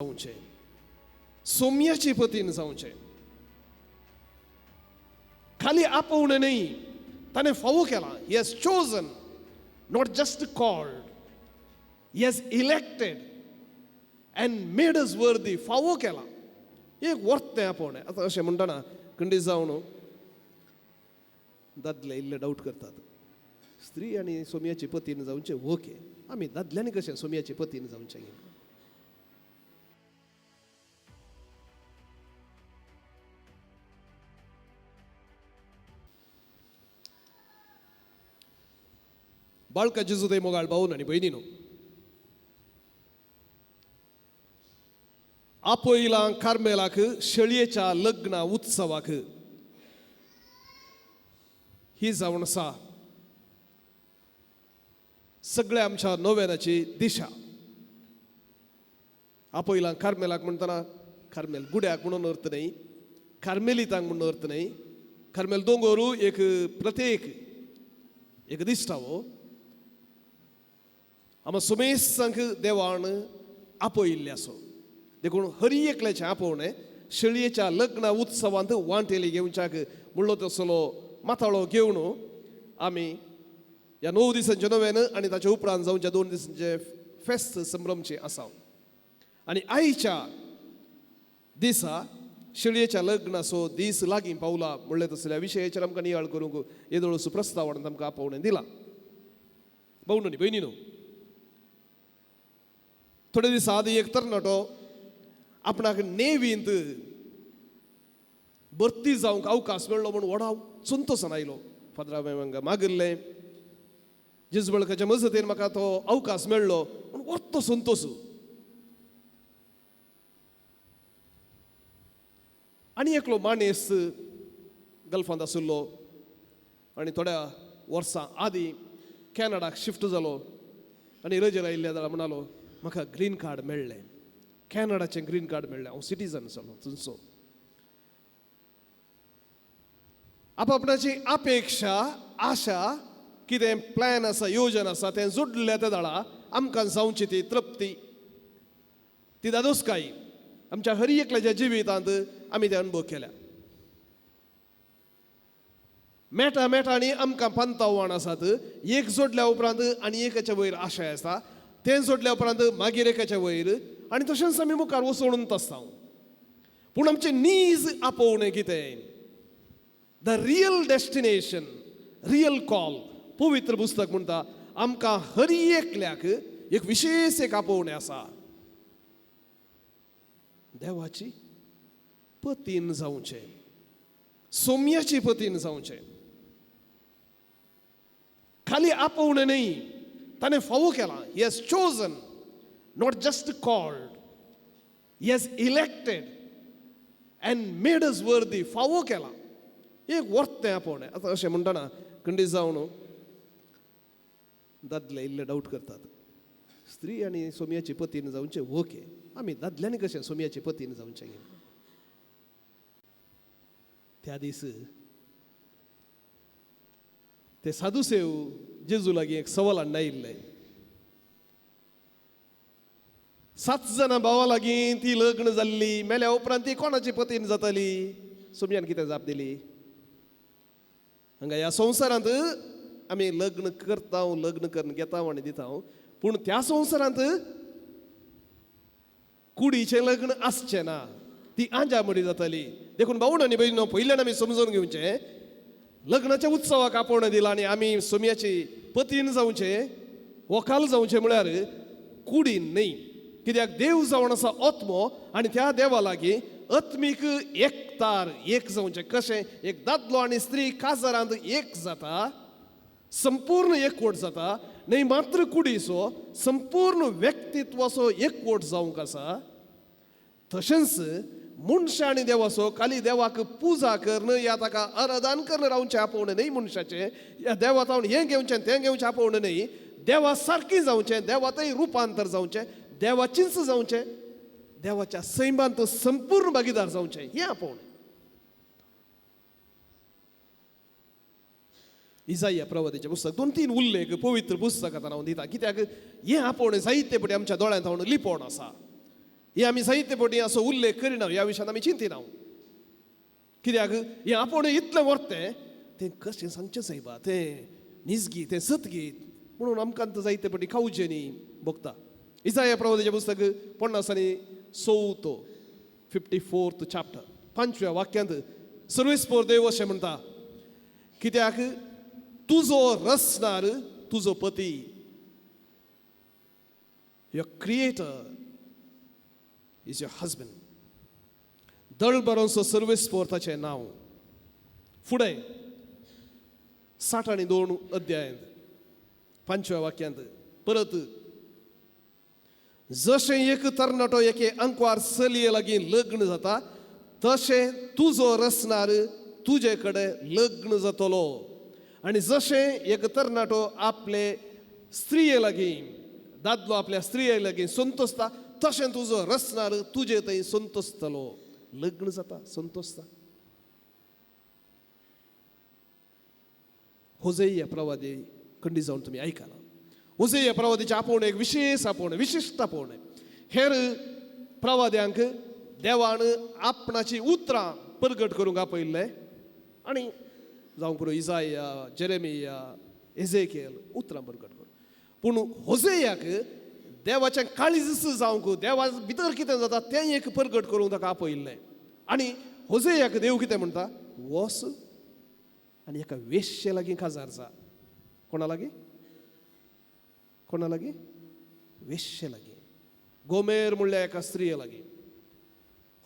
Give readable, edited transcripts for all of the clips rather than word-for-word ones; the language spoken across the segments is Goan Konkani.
जावचें, सोम्याची पतीन जावचें. खाली आपोवणें न्हय, ताणें फावो केलां. He has chosen, not just called, he has elected and made us worthy. फावो केलां, एक वर्तें आपोवणें. आतां अशें म्हणटना खंडीत जावन दादले इल्ले डावट करतात, स्त्री आनी सोम्याची पतीन जावचें ओके, आमी दादल्यांनी कशें सोम्याची पतीन जावचें? बाळका जेजू मोगाळ भावन आनी भयणीनो, आपयलां कार्मेलाक शेळयेच्या लग्ना उत्सवाक. ही जावन आसा सगळ्या आमच्या नोवेनाची दिशा. आपयलां कार्मेलाक म्हणटना कार्मेल गुड्याक म्हणून अर्थ न्हय, कार्मेलितांक म्हणून अर्थ न्हय. कार्मेल दोंगोरू एक प्रत्येक एक दिश्टावो. आमकां सुमेसांक देवान आपयिल्लें आसो, देखून हरी एकल्याचें आपोवणें शेळयेच्या लग्न उत्सवांत वांटेली घेवच्याक म्हणलो तसलो माथाळो घेवन आमी ह्या 9 दिसांचें नोवेन आनी ताच्या उपरांत जावच्या 2 दिसांचें फेस्त संभ्रमचें आसा. आनी आयच्या दिसा शेळयेच्या लग्नाचो दीस लागीं पावला म्हणलें तसल्या विशयाचेर आमकां नियाळ करूंक येदोळसो प्रस्ताव आमकां आपोवणें दिला. भावनो आनी भयणीनो, थोडे दीस आदीं एक तरणाटो आपणाक नेवींत भरती जावंक अवकाश मेळ्ळो म्हूण व्हडा संतोसान आयलो. फादरा हांवें मागिल्लें, जेजू बळकाच्या मजतीन म्हाका तो अवकाश मेळ्ळो म्हूण व्हडलो संतोश. आनी एकलो माणेस गल्फांत आशिल्लो आनी थोड्या वर्सां आदीं कॅनडाक शिफ्ट जालो आनी रजेर आयिल्ल्या जाल्यार म्हणालो, म्हाका ग्रीन कार्ड मेळ्ळें, कॅनडाचें ग्रीन कार्ड मेळ्ळें, हांव सिटीजन जालो थंयचो. आपणाची अपेक्षा, आशा, कितें प्लॅन आसा, योजन आसा तें जोडलें त्या जाळा आमकां जावची ती तृप्ती, ती दादोसकाय आमच्या हर एकल्याच्या जिवितांत आमी ते अनुभव केल्या. मेटा मेटा आनी आमकां पंतावान आसात. एक जोडल्या उपरांत आनी एकाच्या वयर आशा आसा, तें जोडल्या उपरांत मागीर एकाच्या वयर, आनी तशेंच आमी मुखार वचोवन आसता. पूण आमचें नीज आपोवणें कितें? The real destination, real call. पवित्र पुस्तक म्हणटा आमकां हर एकल्याक एक विशेश एक आपोवणें आसा, देवाची पतीन जावचें, सोम्याची पतीन जावचें. खाली आपोवणें न्हय, ताणें फावो केलां. He has chosen, not just called, he has elected and made us worthy. फावो केलां, एक वर्तें आपोवणें. आतां अशें म्हणटना खंडीत जावन दादले इल्ले डावट करतात, स्त्री आनी सोम्याची पतीन जावचें ओके, आमी दादल्यांनी कशें सोम्याची पतीन जावचें? त्या दीस ते साधुसेव जेजू लागीं एक सवाल हाडून आयिल्ले. 7 जाणां भावा लागीं ती लग्न जाल्ली, मेल्या उपरांत ती कोणाची पतीन जाताली? सोम्यान कितें जाप दिली? हांगा ह्या संवसारांत आमी लग्न करता, लग्न करून घेता आनी दिता, पूण त्या संवसारांत कुडीचें लग्न आसचें ना, ती आंजा मडी जाताली. देखून भावण आनी भयणीनो, पयल्यान आमी समजून घेवचें, लग्नाच्या उत्सवाक आपोवणें दिलां आनी आमी सोम्याची पतीन जावचें, वकाल जावचें म्हळ्यार कुडीन न्हय. कित्याक देव जावन आसा आत्मो आनी त्या देवा लागीं आत्मीक एकतार एक जावचें. कशें एक दादलो आनी स्त्री काजारांत एक जाता, संपूर्ण एकवट जाता, न्हय मात्र कुडीचो, संपूर्ण व्यक्तित्वाचो एकवट जावंक आसा. तशेंच मनशां आनी देवाचो, खाली देवाक पुजा करून या ताका आराधन करून रावचें आपोवणें न्हय मनशाचें, या देवा तावन हें घेवचें तें घेवचें आपोवणें न्हय, देवा सारकीं जावचें, देवातय रुपांतर जावचें, देवाचींच जावचें, देवाच्या सैमांत संपूर्ण भागीदार जावचें, हें आपोवणें. इजाया प्रवादीचें पुस्तक 2-3 उल्लेख पवित्र पुस्तकांत हांव दिता, कित्याक हें आपोवणें जायते पटी आमच्या दोळ्यांत हांव लिपोवन आसा. हे आमी जायते पटी असो उल्लेख करिना, ह्या विशयान आमी चिंतिना. कित्याक हें आपोवणें इतलें व्हरतें तें कशें सांगचें सायबा, तें निजगी तें सतगी म्हणून आमकां आतां जायते पटी खावचें न्ही भोगता. इजाया प्रवादाचें पुस्तक 54 54th chapter 5व्या वाक्यांत सर्वेस्पोर देव अशें म्हणटा, कित्याक तुजो रसनार तुजो पती, your creator is your husband. दळबरोंचो सर्वेस्पोर ताचें नांव. फुडें 62 अध्यायांत 5व्या वाक्यांत परत, जशें एक तरणाटो एके अंकवार चलये लागीं लग्न जाता तशें तुजो रसनार तुजे कडेन लग्न जातलो, आनी जशें एक तरणाटो आपले स्त्रिये लागीं, दादलो आपल्या स्त्रिये लागीं संतोसता तशें तुजो रसनार तुजे थंय संतोसतलो. लग्न जाता, संतोसता. होजेय प्रवादी खंडी जावन तुमी आयकला. होजेय प्रवादीचें आपोवणें एक विशेश आपोवणें, विशिश्ट आपोवणें. हेर प्रवाद्यांक देवान आपणाची उतरां परगट करूंक आपयल्लें, आनी जावं पुरो इजाया, जेरेमिया, एजेकेल उतरां परगट करूं. पूण होजेयाक देवाचें काळीज जावंक, देवा भितर कितें जाता तें एक परगट करूंक ताका आपयल्लें. आनी होजेयाक देव कितें म्हणटा, वस आनी एका वेश्ये लागीं काजार जा. कोणा लागीं? कोणा लागीं? वेश्ये लागीं, गोमेर म्हणल्यार एका स्त्रिये लागीं.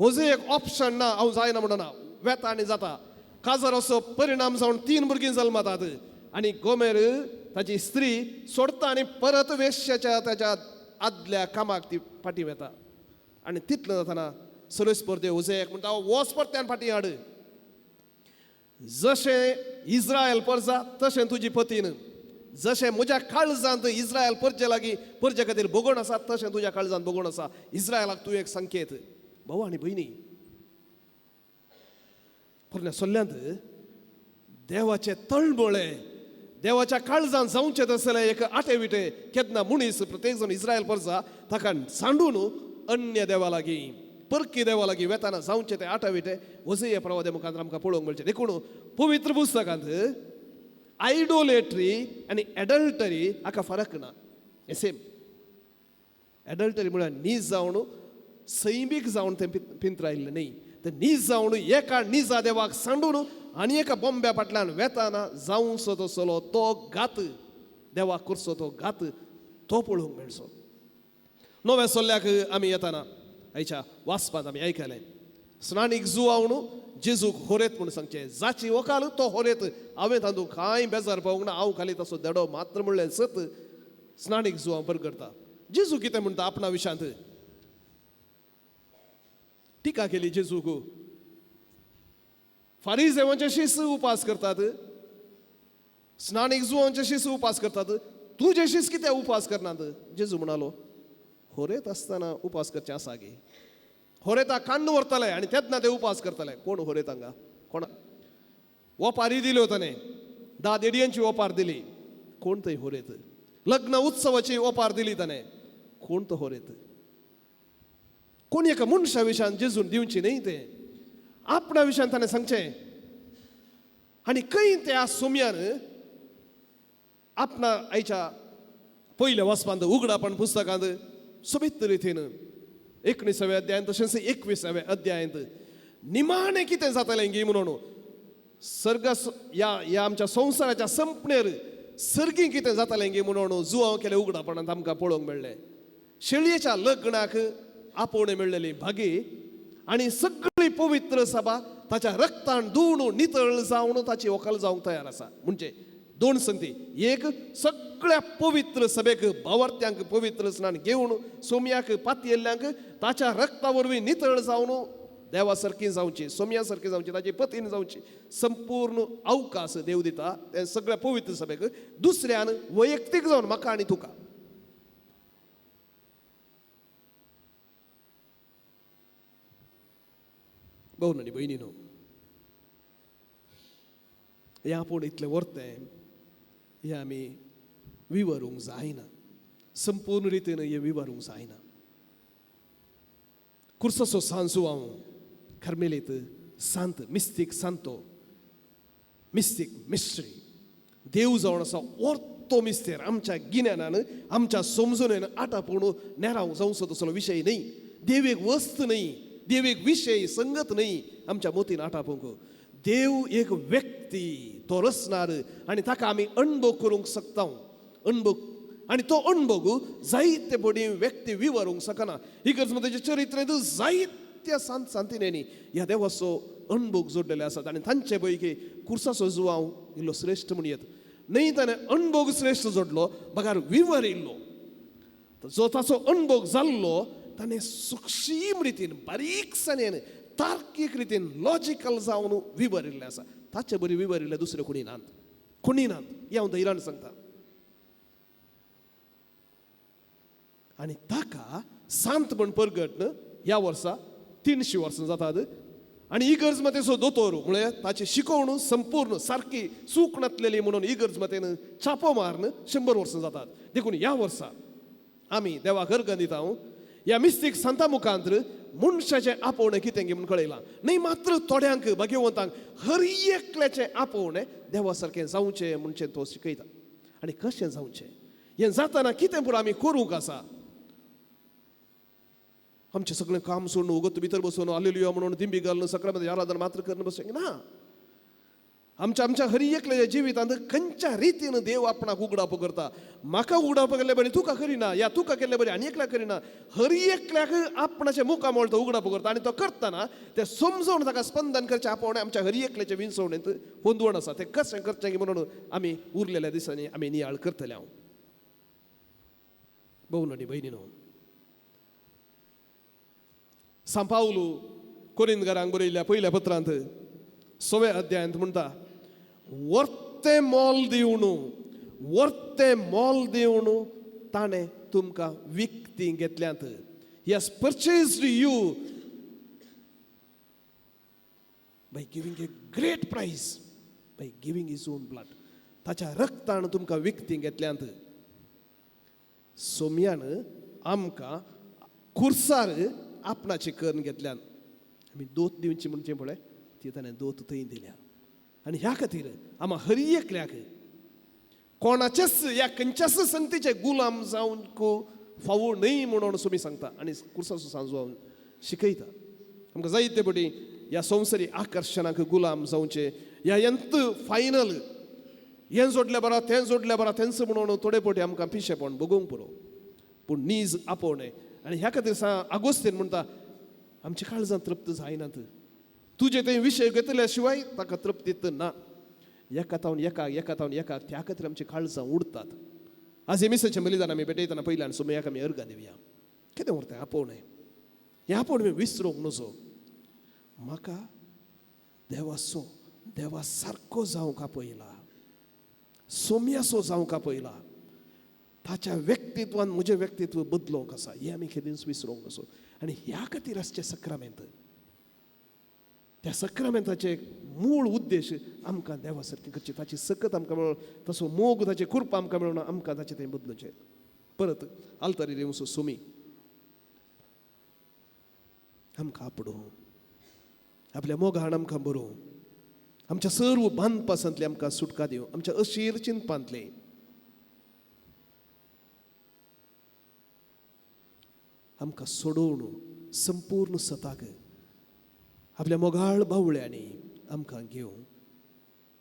होजे एक ऑप्शन ना, हांव जायना म्हणना, वेता आनी जाता. काजार असो परिणाम जावन 3 भुरगीं जल्मतात आनी गोमेर ताची स्त्री सोडता आनी परत वेश्याच्या ताच्या आदल्या कामाक ती फाटीं वेता. आनी तितलें जातना सर्वेस्पोर देव होजेयाक म्हणटा, वच परत्यान फाटीं हाड, जशें इस्रायल परजा तशें तुजी पतीन, जशें म्हज्या काळजांत इस्रायल परजे लागीं परजे खातीर भोगण आसा तशें तुज्या काळजांत भोगण आसा. इस्रायलाक तूं एक संकेत. भाव आनी भयणी, पोरण्या सल्ल्यांत देवाचे तळमळे, देवाच्या काळजांत जावचें तसलें एक आटे विटे केन्ना मनीस प्रत्येक जाण इस्रायल परजा ताका सांडून अन्य देवा लागीं, परकी देवा लागीं वेताना जावचें तें आटे विटे वजय प्रवाद्या मुखार आमकां पळोवंक मेळचें. देखून पवित्र पुस्तकांत आयडोलेट्री आनी एडल्टरी हाका फरक ना, हें सेम. एडल्टरी म्हळ्यार नीज जावन सैमीक जावन तें पिंत्रायल्लें न्ही, तें नीज जावन एका निजा देवाक सांडून आनी एका बोंब्या फाटल्यान वेताना जावचो तसलो तो घात, देवाक करचो तो घात, तो पळोवंक मेळचो. नव्या सल्ल्याक आमी येताना आयच्या वाचपांत आमी आयकलें, स्नानीक जुवावन जेजूक होरेत म्हूण सांगचें, जाची वकाल तो होरेत, हांवें तातूंत कांय बेजार पावूंक ना, हांव खाली तसो देडो मात्र म्हणलें सत स्नानीक जुवांव परगटता. जेजू कितें म्हणटा आपणा विशांत? टिका केली जेजूक. फारीजेवांचे शीस उपास करतात, स्नानीक जुवांचे शीस उपास करतात, तुजे शीस कित्याक उपास करनात? जेजू म्हणालो, होरेत आसतना उपास करचें आसा गे, होरेता काण्ण व्हरतले आनी तेन्ना ते उपास करतले. कोण होरेत हांगा? कोणा ओपारी दिल्यो ताणें, 10 देडयांची ओपार दिली, कोण थंय होरेत? लग्न उत्सवाची ओपार दिली ताणें, कोण तो होरेत? कोण एका मनशा विशयान जेजून दिवची न्ही तें आपणा विशयान ताणें सांगचें. आनी खंय त्या सोम्यान आपणा आयच्या पयल्या वाचपांत उगडापण पुस्तकांत सोबीत रितीन 19व्या अध्यायांत तशेंच 21व्या अध्यायांत निमाणें कितें जातलें गी म्हणून सर्ग ह्या आमच्या संवसाराच्या संपणेर सर्गी कितें जातलें गी म्हणून जुवांव केलें उगडापणांत आमकां पळोवंक मेळ्ळें. शेळयेच्या लग्नाक आपोवणें मेळ्ळेली भागी आनी सगळी पवित्र सभा ताच्या रक्तान धुवन नितळ जावन ताची वकल जावंक तयार आसा. म्हणजे 2 संगती, एक सगळ्या पवित्र सभेक भावार्थ्यांक पवित्र स्नान घेवन सोम्याक पातयेल्ल्यांक ताच्या रक्ता वरवीं नितळ जावन देवा सारकी जावची, सोम्या सारकी जावची, ताची पतीन जावची, संपूर्ण अवकाश देव दिता ते सगळ्या पवित्र सभेक. दुसऱ्यान वैयक्तीक जावन म्हाका आनी तुका. भाव आनी भयणी न्हू, हें आपूण इतलें व्हरतें हें आमी विवरूंक जायना, संपूर्ण रितीन हें विवरूंक जायना. कुर्साचो सांजू हांव कार्मेलीत सांत मिस्तीक सांतो मिस्तीक मिस्त्री देव जावन आसा orto मिस्तेर आमच्या गिन्यानान आमच्या समजणेन आटापूण नेराव जावचो तसलो विशय न्हय. देव एक वस्त न्हय, देव एक विशय संगत न्हय आमच्या मोतीन आटापूंक. देव एक व्यक्ती, तो रचणार आनी ताका आमी अणभव करूंक शकता, अणभव. आनी तो अणभव जायते पडी व्यक्ती विवरूंक शकना. इगर्ज ताच्या चरित्रेंत जायत्या सांत सांतिन्यांनी ह्या देवाचो अणभव जोडलेले आसात आनी तांचे पैकी कुर्साचो जुवांव इल्लो श्रेश्ठ म्हणयेत न्हय. ताणें अणभव श्रेश्ठ जोडलो बगार विवरिल्लो. जो ताचो अणभव जाल्लो ताणें सुक्षीम रितीन, बारीकसाणेन, तार्कीक रितीन, लॉजिकल जावन विवरिल्लें आसा. ताचे बरी विवरिल्लें दुसरे कोणी नात, कोणी नात, हें हांव धैर्यान सांगता. आनी ताका सांत म्हण परगट ह्या वर्सा 300 वर्सां जातात. आनी इगर्ज मातेचो दोतोर म्हळ्यार ताची शिकवण संपूर्ण सारकी चूक नासलेली म्हणून इगर्ज मातेन छापो मारून 100 वर्सां जातात. देखून ह्या वर्सा आमी देवाक अर्गां दिता. ह्या मिस्तीक सांता मुखांत मनशाचें आपोवणें कितें म्हूण कळयलां. न्हय मात्र थोड्यांक भाग्यवंतांक, हर एकल्याचें आपोवणें देवा सारकें जावचें म्हणचें तो शिकयता. आनी कशें जावचें, हें जाताना कितें पुरो आमी करूंक आसा. आमचें सगळें काम सोडून उगत भितर बसून आलेलुया म्हणून दिंबी घालून सगळ्या आराधना मात्र करून बसूंक ना. आमच्या आमच्या हरी एकल्याच्या जिवितांत खंयच्या रितीन देव आपणाक उगडापो करता. म्हाका उगडापो केल्ले बरी तुका करिना, या तुका केल्ले बरी आनी एकल्याक करिना. हर एकल्याक आपणाच्या मुखामळ तो उगडापो करता आनी तो करतना तें समजून ताका स्पंदन करचें आपोवणें आमच्या हरी एकल्याचे विंचवणेंत गोंदवण आसा. तें कशें करचें की म्हणून आमी उरलेल्या दिसांनी आमी नियाळ करतले. हांव भोवन आनी भयणीनो, सांव पावलू कोरिंदकारांक बरयल्ल्या पयल्या पत्रांत 6व्या अध्यायांत म्हणटा, वर्तें मोल दिवन, वर्तें मोल दिवन ताणें तुमकां विकती घेतल्यात. He has purchased you by giving a great price, by giving his own blood. ताच्या रक्तान तुमकां विकती घेतल्यात. सोमयान आमकां कुर्सार आपणाचे करून घेतल्यान आमी दोत दिवची म्हणचे पळय, ती ताणें दोत थंय दिल्या. आनी ह्या खातीर आमा हरी एकल्याक कोणाचेच ह्या खंयच्याच संगतीचे गुलाम जावंक फावो न्हय म्हणून सुमी सांगता आनी कुर्साचो सांजो शिकयता आमकां. जायते पटी ह्या संवसारी आकर्शणाक गुलाम जावचे, ह्या यंत फायनल हें जोडल्या बरा, तें जोडल्या बरा, तेंच म्हणून थोडे पटी आमकां पिशेपण भोगोवंक पुरो. पूण नीज आपोवणें. आनी ह्या खातीर सा आगोस्तीन म्हणटा, आमच्या काळजां तृप्त जायनात तुजे ते विशय घेतल्या शिवाय ताका तृप्तीत ना. एका तावन एका, एका तावन एका, त्या खातीर आमची काळजां उडतात. आज हे मिसाचें बलिदान आमी भेटयतना पयल्यान सोमयाक आमी अर्गां दिवया. कितें उरता आपोवणें, हें आपोवणें विसरूंक नजो. म्हाका देवाचो, देवा सारको जावंक आपयला, सोमयाचो जावंक आपयला. ताच्या व्यक्तित्वान म्हजें व्यक्तित्व बदलोवंक आसा, हें आमी केदींच विसरूंक नजो. आनी ह्या खातीर आसचें सक्रामेंत, त्या सक्रामेंताचे मूळ उद्देश आमकां देवा सारकें करचें, ताची सकत आमकां मेळोन, तसो मोग, ताची कृपा आमकां मेळोन आमकां ताचें तें बदलुचें. परत आल्तारीर येवचो सुमी आमकां आपडूं, आपल्या मोगान आमकां बरोवं, आमच्या सर्व बांदपासांतली आमकां सुटका दिवं, आमच्या अशीर चिंतपांतली आमकां सोडोवन संपूर्ण सताक आपल्या मोगाळ बावळ्यांनी आमकां घेवं.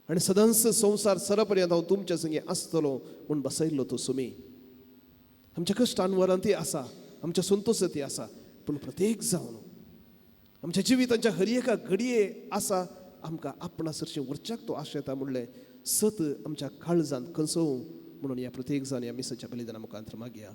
आनी सदांच संवसार सरपर्यंत हांव तुमच्या संगी आसतलो म्हूण बसयल्लो तो सुमी आमच्या कश्टान ती आसा, आमच्या संतोश ती आसा. पूण प्रत्येक जावन आमच्या जिवितांच्या हर एका घडये आसा आमकां आपणा सरशीं व्हरच्याक तो आशेता म्हणलें सत आमच्या काळजांत खंसोवं म्हणून ह्या प्रत्येक जावन ह्या मिसाच्या बलिदाना मुखांत मागया.